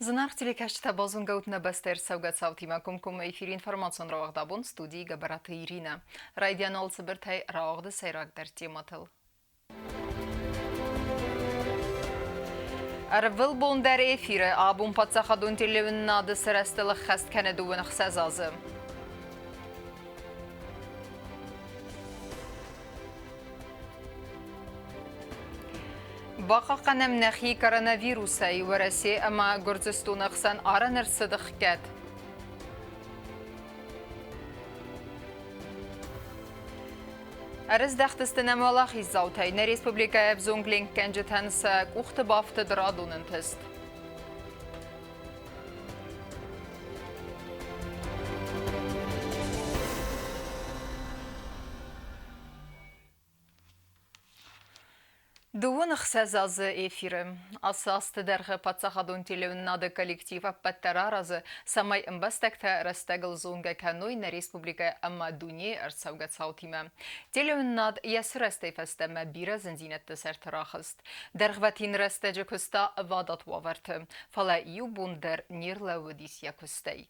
Зынаргъ телекӕсджытӕ, базонгӕут нӕ бӕстӕ ӕрцӕугӕ цаутимӕ комкоммӕ эфиры информацион рауагъд абон студийы Гӕбӕраты Иринӕ. Райдиан алцыбыртӕй рауагъды сӕйрагдӕр темӕтыл. Ӕрвылбон дӕр эфиры абон паддзахадон телеуынынады сырӕзтыл ӕххӕст кӕны 26 азы. Бахъахъхъӕнӕм нӕхи коронавирусӕй Уӕрӕсе ӕмӕ Гуырдзыстоны хсӕн арӕн ӕрцыд ӕхгӕд. Ӕрыздӕхтысты нӕм уӕлахиздзаутӕй. Нӕ республикӕйы ӕвзонг ленкгӕнджытӕн сӕ къухты бафтыд радон ӕнтыст. 26 азы эфиры. Ацы азты дӕргъы паддзахадон телеуынынады коллектив ӕппӕт дӕр аразы, цӕмӕй ӕмбӕстӕгтӕ рӕстӕгыл зонгӕ кӕной нӕ республикӕ ӕмӕ дунейы ӕрцӕугӕ цаутимӕ. Телеуынынад йӕ сырӕзтӕй фӕстӕмӕ бирӕ зындзинӕдты сӕрты рахызт. Дӕргъвӕтин рӕстӕджы куыста ӕвадат уавӕрты, фӕлӕ иу бон дӕр не рлӕууыдис йӕ куыстӕй.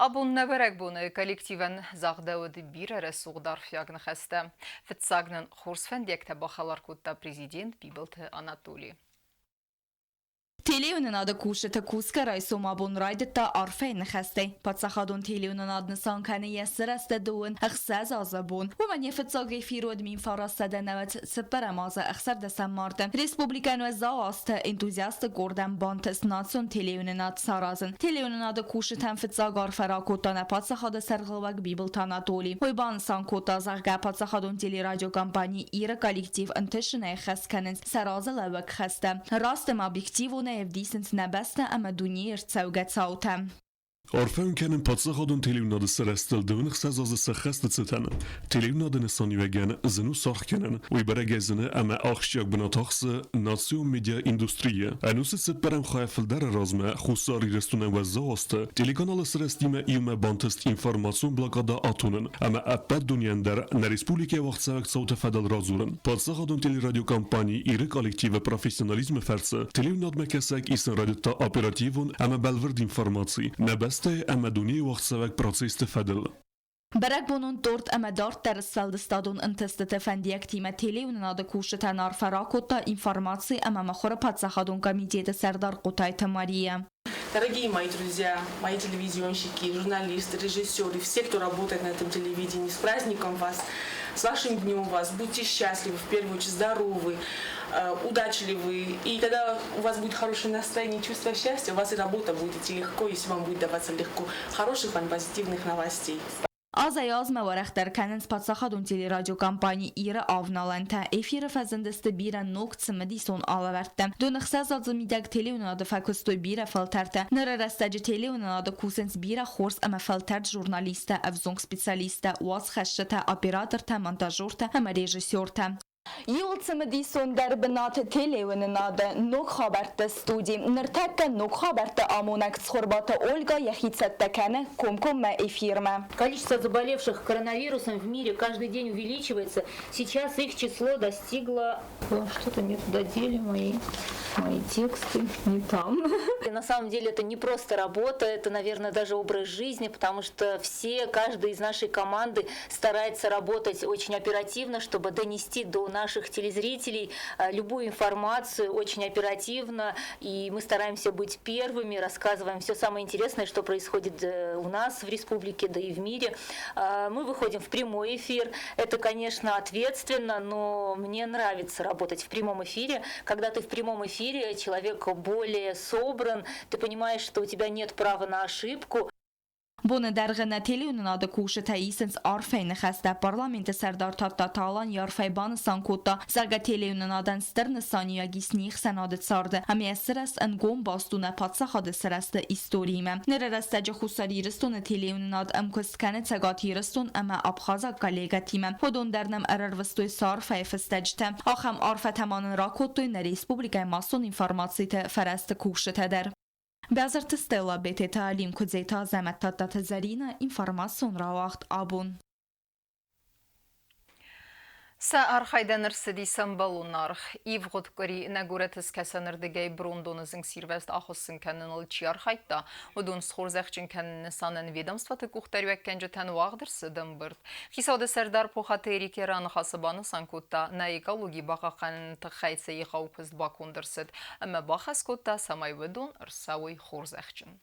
Абон нӕ бӕрӕгбоны коллективӕн загъдӕуыд бирӕ рӕсугъд арфиаг ныхӕстӕ. Фыццаг нын хорз фӕндиӕгтӕ бахӕлар кодта президент Бибылты Анатоли. Телеуынынады кусджыты кусгӕ райсом абон райдыдта арфӕйы ныхӕстӕй. Паддзахадон телеуынынад нысан кӕны йӕ сырӕзты 26 азы бон. Уымӕн йӕ фыццаг эфир уыд 1994 азы 16 марты. Республикӕйӕн уӕззау азты энтузиастты къордӕн бантыст национ телеуынынад саразын. Телеуынынады кусджытӕн фыццаг арфӕ ракодта нӕ паддзахады сӕргълӕууӕг Бибылты Анатоли. Уый банысан кодта, зӕгъгӕ, паддзахадон телерадиокомпани Иры коллектив ӕнтысынӕй хӕс кӕнынц сӕ разылӕууӕг хӕстӕ. Раст ӕмӕ объективонӕй ӕвдисынц нӕ бӕстӕ ӕмӕ дунейы ӕрцӕугӕ цаутӕ. Арфӕ кӕнын паддзахадон телеуынады сырӕзтыл 26 азы сӕххӕсты цытӕн. Телеуынады нысаниуӕгӕн зын у саргъ кӕнын. Уый бӕрӕгӕй зыны ӕмӕ ахсджиаг бынат ахсы национ медиаиндустрийы. Ӕнусы цыппӕрӕм хайӕ фылдӕры размӕ Хуссар Ирыстонӕн уӕззау азты телеканалы сырӕзтимӕ иумӕ бантыст информацион блокадӕ атонын ӕмӕ ӕппӕт дунейӕн дӕр нӕ республикӕйы уагъдцӕуӕг цауты фӕдыл радзурын. Паддзахадон телерадиокомпани Иры коллективы профессионализмы фӕрцы телеуынадмӕ кӕсӕг исын райдыдта оперативон ӕмӕ бӕлвырд информаци нӕ бӕстӕйы ӕмӕ дунейы уагъдцӕуӕг процессты фӕдыл. Бӕрӕгбонон торт ӕмӕ дарддӕры сфӕлдыстадон ӕнтыстыты фӕндиӕгтимӕ телеуынынады кусджытӕн арфӕ ракодта информаци ӕмӕ мыхуыры паддзахадон комитеты сӕрдар Хъотайты Мария. Дорогие мои друзья, мои телевизионщики, журналисты, режиссеры, все, кто работает на этом телевидении, с праздником вас, с вашим днем вас. Будьте счастливы, в первую очередь здоровы, удачливы. И тогда у вас будет хорошее настроение, чувство счастья, у вас и работа будет идти легко, и все вам будет даваться легко. Хороших вам позитивных новостей. Азӕй-азмӕ уӕрӕхдӕр кӕнынц паддзахадон телерадиокомпани Иры авналӕнтӕ. Эфиры фӕзындысты бирӕ ног цымыдисон алӕвӕрдтӕ. 26 азы мидӕг телеуынынады фӕкуыстой бирӕ фӕлтӕртӕ. Ныры рӕстӕджы телеуынынады кусынц бирӕ хорз ӕмӕ фӕлтӕрд журналисттӕ, ӕвзонг специалисттӕ, уацхӕсджытӕ, оператортӕ, монтажертӕ ӕмӕ режиссертӕ. Иуыл цымыдисондӕр бынаты телеуынынады ног хабӕртты студи. Ныртӕккӕ ног хабӕртты амонӕг Цхуырбаты Ольга йӕхи цӕттӕ кӕны комкоммӕ эфирмӕ. Количество заболевших коронавирусом в мире каждый день увеличивается. Сейчас их число достигло... Что-то не туда дели мои тексты, не там. На самом деле это не просто работа, это, наверное, даже образ жизни, потому что все, каждый из нашей команды старается работать очень оперативно, чтобы донести до наших телезрителей любую информацию очень оперативно. И мы стараемся быть первыми, рассказываем все самое интересное, что происходит у нас в республике, да и в мире. Мы выходим в прямой эфир. Это, конечно, ответственно, но мне нравится работать в прямом эфире. Когда ты в прямом эфире, человек более собран, ты понимаешь, что у тебя нет права на ошибку. Боны дӕргъы нӕ телеуынынады кусджытӕ исынц арфӕйы ныхӕстӕ. Парламенты сӕрдар Тадтаты Алан йӕ арфӕйы банысан кодта, зӕгъгӕ, телеуынынадӕн стыр нысаниуӕг ис не хсӕнады царды ӕмӕ йӕ сырӕзт ӕнгом баст у нӕ паддзахады сырӕзты историимӕ. Ныры рӕстӕджы Хуссар Ирыстоны телеуынынад ӕмкуыст кӕны Цӕгат Ирыстон ӕмӕ абхазаг коллегӕтимӕ. Уыдон дӕр нӕм ӕрӕрвыстой сӕ арфӕйы фыстӕджытӕ. Ахӕм арфӕтӕ ма нын ракодтой нӕ республикӕйы массон информациты фӕрӕзты кусджытӕ дӕр. Бязырты Стелла, Бететы Алим, Куыдзеты Азӕмӕт, Тадтаты Зӕринӕ, информацион рауагъд абон. Сӕ архайдӕн ӕрцыди ӕмбӕлон аргъ. Ивгъуыд къуыри нӕ горӕты скӕсӕнырдыгӕй брондоны зынгсирвӕзт ахуыссын кӕныныл чи архайдта, уыдон схорзӕхджын кӕныны нысанӕн ведомствоты къухдариуӕггӕнджытӕн уагъд ӕрцыд ӕмбырд. Хицауады сӕрдар Пухаты Эрик йӕ раныхасы банысан кодта, нӕ экологи бахъахъхъӕныны тыххӕй цы егъау куыст баконд ӕрцыд, ӕмӕ бахӕс кодта, цӕмӕй уыдон ӕрцӕуой хорзӕхджын.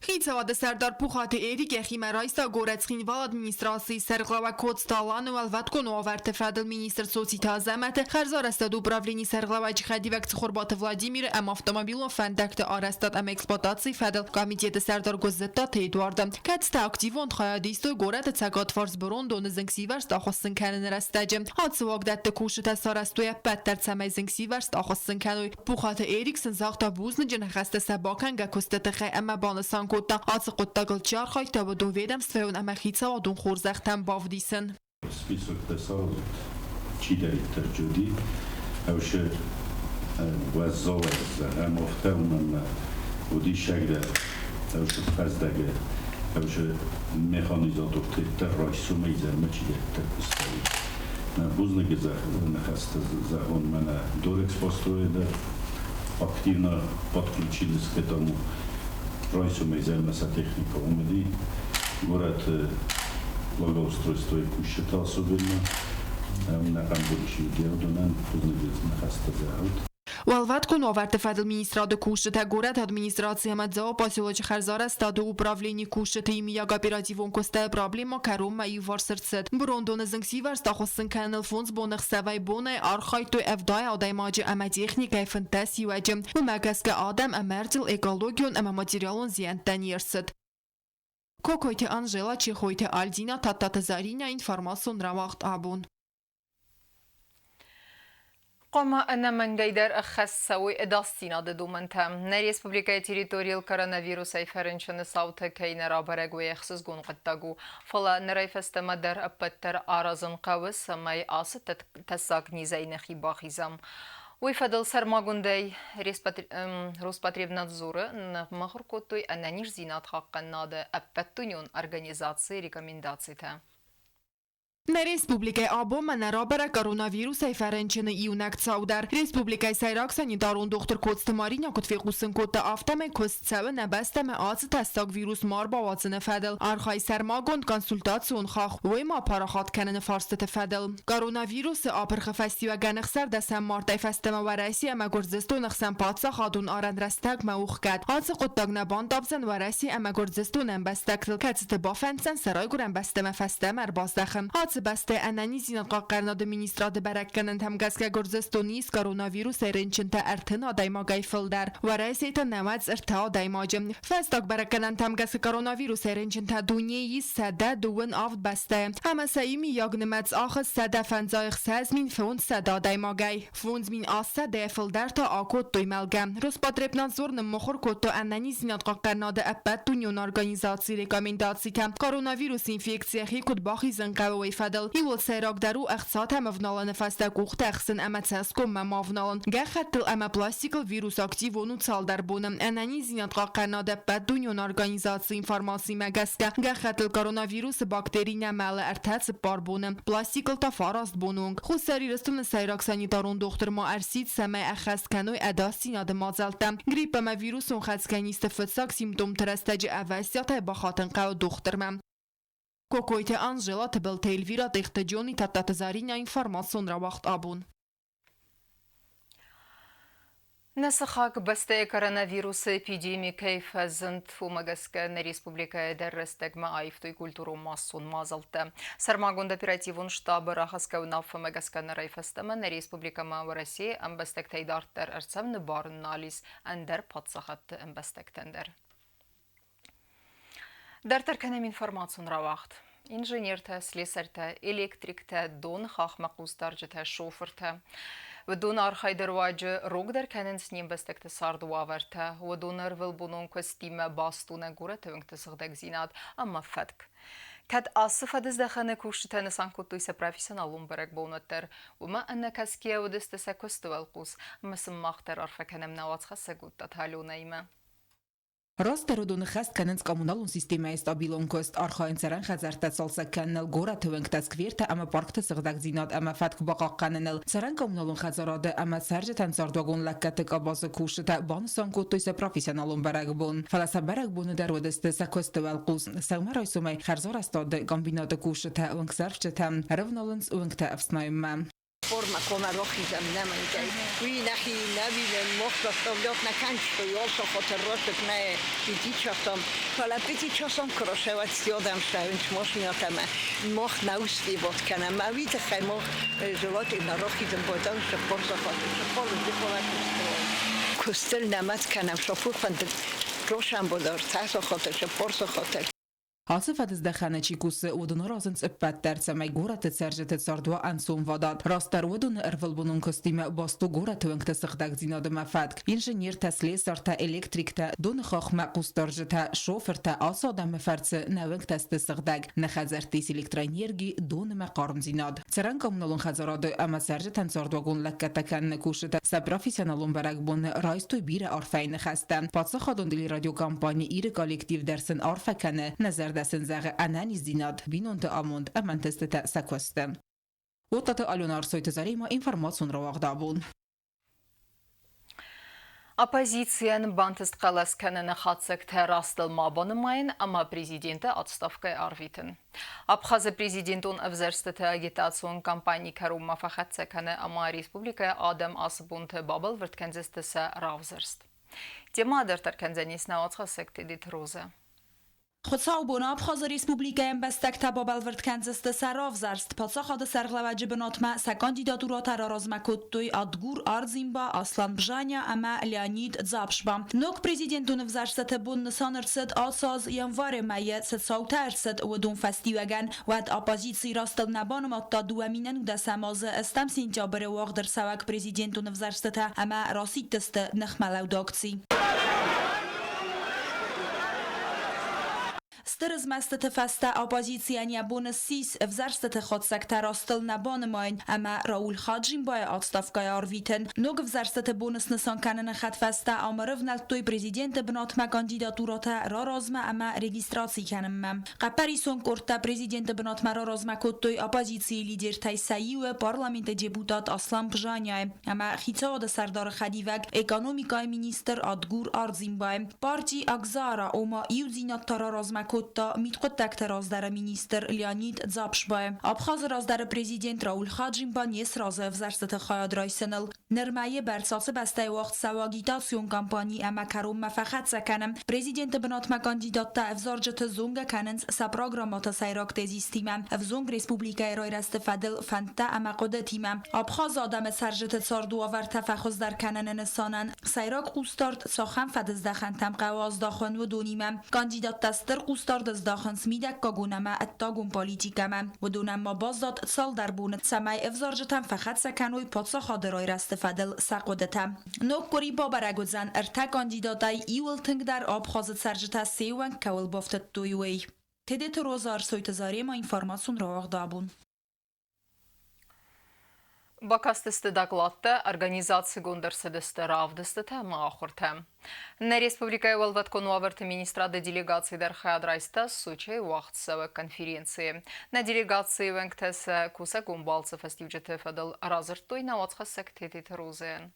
Хицауады сӕрдар Пухаты Эрик йӕхимӕ райста горӕт Цхинвалы администрацийы сӕргълӕууӕг Коцты Аланы уӕлвӕткон уавӕрты фӕдыл министр Цоциты Азӕмӕты, хӕрзарӕзтады управленийы сӕргълӕууӕджы хӕдивӕг Цхуырбаты Владимиры ӕмӕ автомобилон фӕндӕгты арӕзтад ӕмӕ эксплуатацийы фӕдыл комитеты сӕрдар Гуыззыдтаты Эдуарды, кӕцытӕ активон хайад истой горӕты цӕгатварс бырондоны зынгсивӕрзт ахуыссын кӕныны рӕстӕджы. Ацы уагдӕтты кусджытӕ сарӕзтой ӕппӕт дӕр, цӕмӕй зынгсивӕрзт ахуыссын кӕной. Пухаты Эрик сын загъта бузныджы ныхӕстӕ сӕ бакӕнгӕ куысты тыххӕй ӕмӕ банысан кодта, ацы хъуыддагыл чи архайдта, уыдон ведомствӕйон ӕмӕ хицауадон хорзӕхтӕм бавдисын. Списоктӕ саразут, чидӕриддӕр уыди, ӕвсе уӕззауӕй зӕгъӕм, афтӕ, уымӕн ӕмӕ уыди сӕгдӕр, ӕвсе фӕздӕгы, ӕвсе механизатортӕ дӕр райсомӕй изӕрмӕ чидӕриддӕр куыстаид. Бузныг ныхӕстӕ зӕгъон мӕнӕ Дорэкспострой дӕр активно подключились к этому. Райсомӕй изӕрмӕ сӕ техникӕ уым уыди. Горӕты благоустройствойы кусджытӕ особенно нӕхъӕн бон чи уыди, уыдонӕн бузныг ныхӕстӕ зӕгъут. Уӕлвӕткон уавӕрты фӕдыл министрады кусджытӕ горӕты администраци ӕмӕ Дзауы поселочы хӕрзарӕзтады управленийы кусджыты иумиаг оперативон куыстӕй проблемӕ кӕронмӕ иуварс ӕрцыд. Бырондоны зынгсивӕрзт ахуыссын кӕныныл фондз боны ӕхсӕвӕй-бонӕй архайдтой 70 адӕймаджы ӕмӕ техникӕйы 15 иуӕджы. Уымӕ гӕсгӕ адӕм ӕмӕ ӕрдзыл экологион ӕмӕ материалон зиӕнттӕ не рцыд. Кокойты Анжела, Чехойты Альдина, Тадтаты Заринӕ, информацион рауагъд абон. Хъуамӕ ӕнӕмӕнгӕйдӕр ӕххӕст цӕуой ӕдасдзинады домӕнтӕ. Нӕ республикӕйы территорийыл коронавирусӕй фӕрынчыны цаутӕ кӕй нӕ рабӕрӕг, уый ӕхсызгон хъуыддаг у. Фӕлӕ нырӕй фӕстӕмӕ дӕр ӕппӕт дӕр аразын хъӕуы, цӕмӕй ацы тӕссаг низӕй нӕхи бахизӕм. Уый фӕдыл сӕрмагондӕй Роспотребнадзоры ныммыхуыр кодтой ӕнӕниздзинад хъахъхъӕнынады ӕппӕтдунеон организацийы рекомендацитӕ. Нӕ республикӕйы абон мӕнӕ рабӕрӕг коронавирусӕй фӕрынчыны иунӕг цау дӕр. Республикӕйы сӕйраг санитарон дохтыр Коцты Маринӕ куыд фехъусын кодта, афтӕмӕй куыст цӕуы нӕ бӕстӕмӕ ацы тӕссаг вирус ма ӕрбауадзыны фӕдыл. Архайы сӕрмагонд консультацион хахх, уый ма парахат кӕныны фарстыты фӕдыл. Коронавирусы апырхы фӕстиуӕгӕн 16 мартӕй фӕстӕмӕ Уӕрӕсе ӕмӕ Гуырдзыстоны хсӕн паддзахадон арӕн рӕстӕгмӕ у хгӕд. Ацы хъуыддаг нӕ бандавдзӕн Уӕрӕсе ӕмӕ Гуырдзыстоны ӕмбӕстӕгтыл, кӕцыты бафӕнддзӕн сӕ райгуырӕн бӕстӕмӕ фӕстӕмӕ ӕрбаздӕхын. Ацы бӕстӕйы ӕнӕниздзинад хъахъхъӕнынады министрады бӕрӕггӕнӕнтӕм гӕсгӕ Гуырдзыстоны ис коронавирусӕй рынчынтӕ 30 адӕймагӕй фылдӕр, Уӕрӕсейы та 93 адӕймаджы. Фӕстаг бӕрӕггӕнӕнтӕм гӕсгӕ коронавирусӕй рынчынтӕ дунейы ис 127 бӕстӕйы ӕмӕ сӕ иумиаг нымӕц ахызт 156 500 адӕймагӕй. 5700 фылдӕр та акодтой мӕлгӕ. Роспотребнадзор ныммыхуыр кодта ӕнӕниздзинад хъахъхъӕнынады ӕппӕтдунеон организацийы рекомендацитӕ коронавирусы инфекцийӕ хи куыд бахизын хъӕуы, уый фӕдыл. Иууыл сӕйрагдӕр у ӕхцатӕм ӕвналыны фӕстӕ къухтӕ ӕхсын ӕмӕ цӕсгоммӕ ма ӕвналын. Гӕххӕттыл ӕмӕ пластикыл вирус активон у цалдӕр боны. Ӕнӕниздзинад хъахъхъӕнынады ӕппӕтдунеон организацийы информацимӕ гӕсгӕ, гӕххӕттыл коронавирусы бактери нӕ мӕлы 3-4 боны, пластикыл та 9 боны онг. Хуссар Ирыстоны сӕйраг санитарон дохтыр ма ӕрсидт, цӕмӕй ӕххӕст кӕной ӕдасдзинады мадзӕлттӕ. Грипп ӕмӕ вирусон хӕцгӕ низты фыццаг симптомты рӕстӕджы ӕвӕстиатӕй бахатын хъӕуы дохтырмӕ. Кокойты Анжела, Тыбылты Эльвира, Тъехты Джони, Тадтаты Заринӕ, информацион рауагъд абон. Нӕ сыхаг бӕстӕйы коронавирусы эпидеми кӕй фӕзынд, уымӕ гӕсгӕ нӕ республикӕйы дӕр рӕстӕгмӕ аивтой культурон-массон мадзӕлттӕ. Сӕрмагонд оперативон штабы рахӕсгӕ уынаффӕмӕ гӕсгӕ нырӕй фӕстӕмӕ нӕ республикӕмӕ Уӕрӕсейы ӕмбӕстӕгтӕй дарддӕр ӕрцӕуыны бар нал ис ӕндӕр паддзахадты ӕмбӕстӕгтӕн дӕр. Дарддӕр кӕнӕм информацион рауагъд. Инженертӕ, слесартӕ, электриктӕ, доны хахмӕ хъусдарджытӕ, шофыртӕ. Уыдон архайды руаджы рогдӕр кӕнынц не мбӕстӕгты царды уавӕртӕ. Уыдон ӕрвылбонон куыстимӕ баст у нӕ горӕты уынгты сыгъдӕгдзинад ӕмӕ фӕтк. Кӕд ацы фӕдыздӕхӕны кусджытӕ нысан кодтой сӕ профессионалон бӕрӕгбон, уӕддӕр уымӕ ӕнӕкӕсгӕйӕ уыдысты сӕ куысты уӕлхъус ӕмӕ сын мах дӕр арфӕ кӕнӕм нӕ уацхӕссӕг Уттаты Аленӕимӕ. Растдӕр уыдон ӕххӕст кӕнынц коммуналон системӕйы стабилон куыст, архайынц цӕрӕн хӕдзӕрттӕ цалцӕг кӕныныл, горӕты уӕнгтӕ сквертӕ ӕмӕ паркты сыгъдӕгдзинад ӕмӕ фӕтк бахъахъхъӕныныл. Цӕрӕн-коммуналон хӕдзарады ӕмӕ цӕрджытӕн цардуагон лӕггӕдты къабазы кусджытӕ банысан кодтой сӕ профессионалон бӕрӕгбон. Фӕлӕ сӕ бӕрӕгбоны дӕр уыдысты сӕ куысты уӕлхъус. Сӕумӕрайсомӕй хӕрзарӕзтады комбинаты кусджытӕ уынгсӕрфджытӕ ӕрӕвналынц уынгтӕ ӕфснайынмӕ. Форма комарохизам намантай. Kui nähi nävinen mohtostavljat na kančko i also hotel ne pitičasom, fala pitičasom kroševac jodam šavinč mošnjotama moh nausvivot kana ma videchaj moh želot na rohizam bodan še porzo hotel še polu dipovat Kustel namat kanam šofufan Rošan bodor, taso hotel, še porzo hotel. Ацы фӕдыздӕхӕны чи кусы, уыдоны разынц ӕппӕт дӕр, цӕмӕй горӕты цӕрджыты цард уа ӕнцонвадат. Растдӕр уыдоны ӕрвылбонон куыстимӕ баст у горӕты уӕнгты сыгъдӕгдзинады ӕмӕ фӕтк. Инженертӕ, слесартӕ, электриктӕ, доны хахмӕ хъусдарджытӕ, шофыртӕ ацы адӕмы фӕрцы нӕ уӕнгтӕ сты сыгъдӕг, нӕ хӕдзӕртты ис электроэнерги, дон ӕмӕ хъармдзинад. Цӕрӕн-коммуналон хӕдзарады ӕмӕ цӕрджытӕн цардуагон лӕггӕдтӕ кӕныны кусджытӕ сӕ профессионалон бӕрӕгбоны райстой бирӕ арфӕйы ныхӕстӕ. Паддзахадон телерадиокомпани Иры коллектив дӕр сын арфӕ кӕны, нӕ зӕрдӕ сын зӕгъы ӕнӕниздзинад, бинонты амонд ӕмӕ ӕнтыстытӕ сӕ куысты. Оттаты Алена Арсойты Заремӕ информацион рауагъд абон. Оппозицийӕн бантыст хъӕлӕс кӕныны хатдзӕгтӕ растыл ма банымайын ӕмӕ президенты отставкӕйы арвитын. Абхазы президентон ӕвзӕрстыты агитацион кампани кӕронмӕ фӕхӕццӕ кӕны ӕмӕ республикӕйы адӕм ацы бонты бабӕлвырд кӕндзысты сӕ равзӕрст. Темӕ дарддӕр кӕндзӕнис нӕ уацхӕссӕг Тедеты Розӕ. Хуыцаубоны Абхазы Республикӕйы ӕмбӕстӕгтӕ бабӕлвырд кӕндзысты сӕ равзӕрст. Паддзахады сӕргълӕууӕджы бынатмӕ сӕ кандидатурӕтӕ раразмӕ кодтой Адгур Ардзимба, Аслан Бжаня ӕмӕ Леонид Дзапшба. Ног президентон ӕвзӕрстыты бон нысан ӕрцыд ацы аз январы мӕйы цы цаутӕ ӕрцыд, уыдон фӕстиуӕгӕн. Уӕд оппозици растыл нӕ банымадта 2010 азы ӕстӕм сентябры уагъд ӕрцӕуӕг президентон ӕвзӕрстытӕ ӕмӕ расидтысты ныхмӕлӕуд акци. Стыр змӕстыты фӕстӕ оппозицийӕн йӕ бон ссис ӕвзӕрстыты хатдзӕгтӕ растыл нӕ банымайын ӕмӕ Рауль Хаджимбайы отставкӕйы арвитын. Ног ӕвзӕрстыты бон снысан кӕныны хӕдфӕстӕ ам ӕрывнӕлдтой президенты бынатмӕ кандидатурӕтӕ раразмӕ ӕмӕ регистраци кӕнынмӕ. Хъӕппӕрисон къордтӕ президенты бынатмӕ раразмӕ кодтой оппозицийы лидертӕй сӕ иуы, парламенты депутат Аслан Бжаняйы ӕмӕ хицауады сӕрдары хӕдивӕг, экономикӕйы министр Адгур Ардзимбайы. Парти Агзара, ома иудзинӕдтӕ раразмӕ кодта мидхъуыддӕгты раздӕры министр Леонид Дзапшбай. Абхазы раздӕры президент Рауль Хаджимба не сразы ӕвзӕрстыты хайад райсыныл. Нырмӕйы бӕрц ацы бӕстӕйы уагъд цӕуы агитацион кампани ӕмӕ кӕронмӕ фӕхӕццӕ кӕны. Президенты бынатмӕ кандидаттӕ ӕвзарджыты зонгӕ кӕнынц сӕ программӕты сӕйраг тезистимӕ, ӕвзонг республикӕйы райрӕзты фӕдыл фӕндтӕ ӕмӕ хъуыдытимӕ. Абхазы адӕмы цӕрджыты цардуавӕртӕ фӕхуыздӕр кӕныны нысанӕн Сӕйраг хъусдард цахӕм фӕдыздӕхӕнтӕм хъӕуы аздахын уыдонимӕ. Кандидаттӕ стыр хъусдард здахынц мидӕггагон ӕмӕ ӕддагон политикӕмӕ. Уыдонӕн ма баззад цалдӕр боны, цӕмӕй ӕвзарджытӕм фӕхӕццӕ кӕной паддзахады райрӕзты фӕдыл сӕ хъуыдытӕ. Ног къуыри бабӕрӕг уыдзӕн ӕртӕ кандидатӕй иуыл тынгдӕр Абхазы цӕрджытӕ се уӕнг кӕуыл бафтыдтой, уый. Тедеты Роза Ӕрсойты Заремӕ информацион рауагъд абон. Бакастысты докладтӕ, организацигонд ӕрцыдысты равдыстытӕ ӕмӕ ахуыртӕ. Нӕ республикӕйы Уӕлвӕткон уавӕрты министрады делегаци дӕр хайад райста Сочӕйы уагъдцӕуӕг конференцийы. Нӕ делегацийы уӕнгтӕ сӕ кусӕгон балцы фӕстиуджыты фӕдыл радзырдтой нӕ уацхӕссӕг Тедеты Розӕйӕн.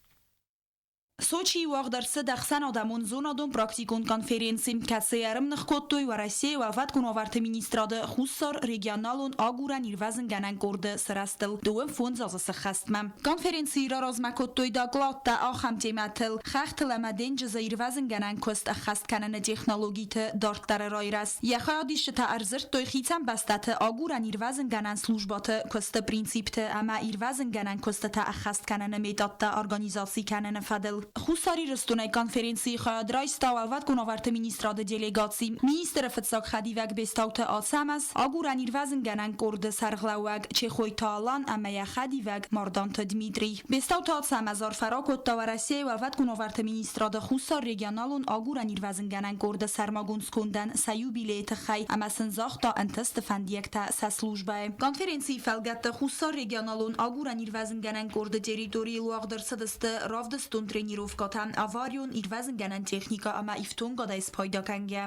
Сочийы уагъд ӕрцыд ӕхсӕнадӕмон зонадон-практикон конференци, кӕцыйы ӕрӕмных кодтой Уӕрӕсейы Уӕлвӕткон уавӕрты министрады Хуссар регионалон агурӕн-ирвӕзынгӕнӕн къорды сырӕзтыл 25 азы сыххӕстмӕ. Конференцийы раразмӕ кодтой докладтӕ ахӕм темӕтыл: хӕхтыл ӕмӕ денджызы ирвӕзынгӕнӕн куыст ӕххӕст кӕныны технологиты дарддӕры райрӕзт. Йӕ хайадисджытӕ ӕрдзырдтой хицӕн бӕстӕты агурӕн-ирвӕзынгӕнӕн службӕты куысты принципты ӕмӕ ирвӕзынгӕнӕн куыстытӕ ӕххӕст кӕныны методтӕ организаци кӕныны фӕдыл. Хуссар Ирыстонӕй конференцийы хайад райста Уӕлвӕткон уавӕрты министрады делегаци. Министры фыццаг хӕдивӕг Бестауты Ацӕмӕз, агурӕн-ирвӕзынгӕнӕн къорды сӕргълӕууӕг Чехойты Алан ӕмӕ йӕ хӕдивӕг Марданты Дмитрий. Бестауты Ацӕмӕз арфӕ ракодта Уӕрӕсейы Уӕлвӕткон уавӕрты министрады Хуссар регионалон агурӕн-ирвӕзынгӕнӕн къорды сӕрмагонд скондӕн сӕ юбилейы тыххӕй ӕмӕ сын загъта ӕнтысты фӕндиӕгтӕ сӕ службӕйы. Конференцийы фӕлгӕтты Хуссар регионалон агурӕн-ирвӕзынгӕнӕн къорды территорийыл уагъд ӕрцыдысты равдыстон тренировкӕтӕ. Тренировкӕтӕ аварион ирвӕзынгӕнӕн техникӕ ӕмӕ ифтонгадӕй спайда кӕнгӕ.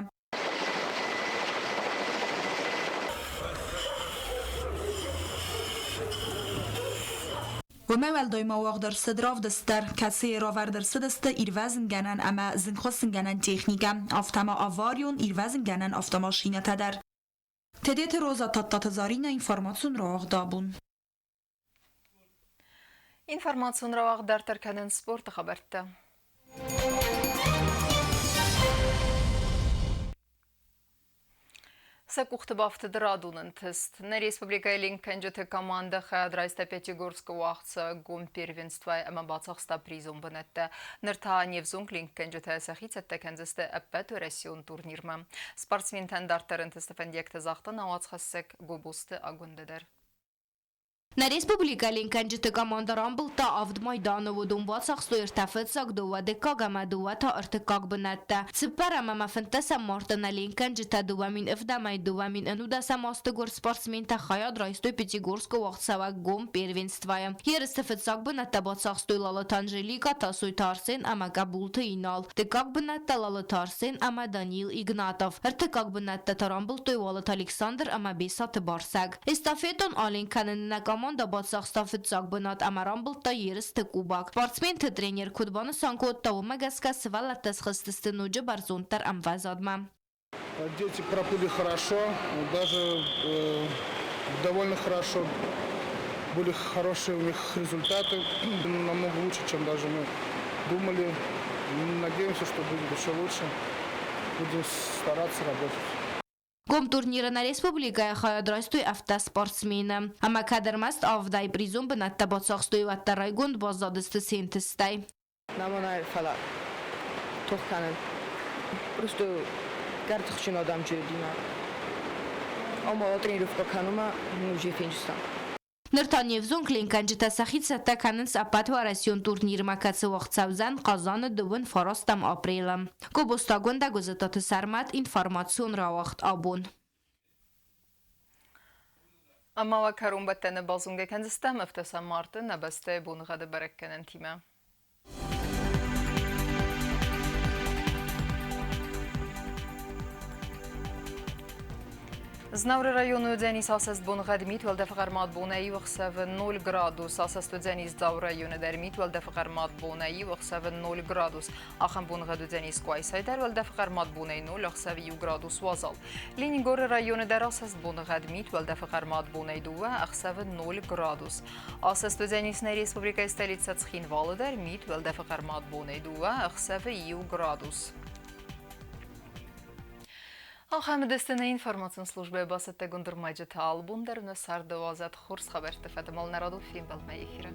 Уымӕй уӕлдай ма уагъд ӕрцыд равдыст дӕр, кӕцыйы равӕрд ӕрцыдысты ирвӕзынгӕнӕн ӕмӕ зынгхуыссынгӕнӕн техникӕ, афтӕ ма аварион ирвӕзынгӕнӕн автомашинӕтӕ дӕр. Тедеты Роза Тадтаты Заринӕ информацион рауагъд абон. Информацион рауагъд дарддӕр кӕнынц спорты хабӕрттӕ. Сӕ къухты бафтыд радон ӕнтыст. Нӕ республикӕйы ленккӕнджыты командӕ хайад райста Пятигорскы уагъдцӕуӕг гом первенствойы ӕмӕ бацахста призон бынӕттӕ. Ныр та не взонг ленккӕнджытӕ сӕхи цӕттӕ кӕндзысты ӕппӕтуӕрӕсеон турнирмӕ. Спортсментӕн дарддӕр ӕнтысты фӕндиӕгтӕ загъта нӕ уацхӕссӕг Гобозты Агуындӕ дӕр. Нӕ республикӕ ленкӕнджыты командӕ рамбылдта авд майданы, уыдон бацахстой ӕртӕ фыццаг, дыууӕ дыккаг ӕмӕ дыууӕ та ӕртыккаг бынӕттӕ. Цыппӕрӕм ӕмӕ фынддӕсӕм марты нӕ ленкӕнджытӕ 2007-ӕй 2011 азты гуырд спортсментӕ хайад райстой Пятигорскы уагъдцӕуӕг гом первенствойы. Ерысты фыццаг бынӕттӕ бацахстой Лалыты Анжеликӕ, Тасойты Арсен ӕмӕ Гӕбулты Инал. Дыккаг бынӕттӕ Лалыты Арсен ӕмӕ Даниил Игнатов. Ӕртыккаг бынӕттӕ та рамбылдтой Уалыты Александр ӕмӕ Бесаты Барсӕг. Эстафетон аленк кӕныны нӕ командӕ бацахста фыццаг бынат ӕмӕ рамбылдта ерысты кубок. Спортсменты тренер куыд банысан кодта, уымӕ гӕсгӕ сывӕллӕттӕ схызтысты ноджы бӕрзонддӕр ӕмвӕзадмӕ. Дети проплыли хорошо, даже довольно хорошо. Были хорошие у них результаты, намного лучше, чем даже мы думали. Надеемся, что будет еще лучше. Будем стараться работать. Гом турниры нӕ республикӕйы хайад райстой ӕфтӕ спортсмены. Ӕмӕ кӕд ӕрмӕст авдӕй призон бынӕттӕ бацахстой, уӕддӕр райгонд баззадысты се нтыстӕй. Намонай фӕлӕ тох кӕнын. Просто гӕртыхджын адӕм джердимӕ. Ома тренировка кӕнынмӕ ну фенджыстӕм. Ныр та не взонг ленкӕнджытӕ сӕхи цӕттӕ кӕнынц ӕппӕтуӕрӕсеон турнирмӕ, кӕцы уагъд цӕудзӕн Хъазаны дыууын фарастӕм апрелы. Гобозтагонд Гуызытаты Сӕрмӕт информацион рауагъд абон. Ӕмӕ уӕ кӕронбӕттӕны базонгӕ кӕндзыстӕм ӕфтӕсӕм марты нӕ бӕстӕйы боныгъӕды бӕрӕггӕнӕнтимӕ. Знауыры районы уыдзӕнис асӕст боныгъӕд мит уӕлдӕфы хъӕрмад бонӕй иу ӕхсӕвы 0 градус. Асӕст уыдзӕнис Дзауы районы дӕр мит уӕлдӕфы хъӕрмад бонӕй иу ӕхсӕвы 0 градус. Ахӕм боныгъӕд уыдзӕнис Къуайсайы дӕр уӕлдӕфы хъӕрмад бонӕй 0 ӕхсӕвы 1 градус уазал. Ленингоры районы дӕр асӕст боныгъӕд мит уӕлдӕфы хъӕрмад бонӕй 2 ӕхсӕвы 0 градус. Асӕст уыдзӕнис нӕ республикӕйы столицӕ Цхинвалы дӕр мит уӕлдӕфы хъӕрмад бонӕй 2 ӕхсӕвы 1 градус. Ахӕм дӕсны информацион службӕйы бацӕттӕгонд ӕрмӕджытӕ албон дӕр нӕ царды уадзӕд хорз хабӕртты фӕдыл нӕ радон фембӕлдмӕ эфиры.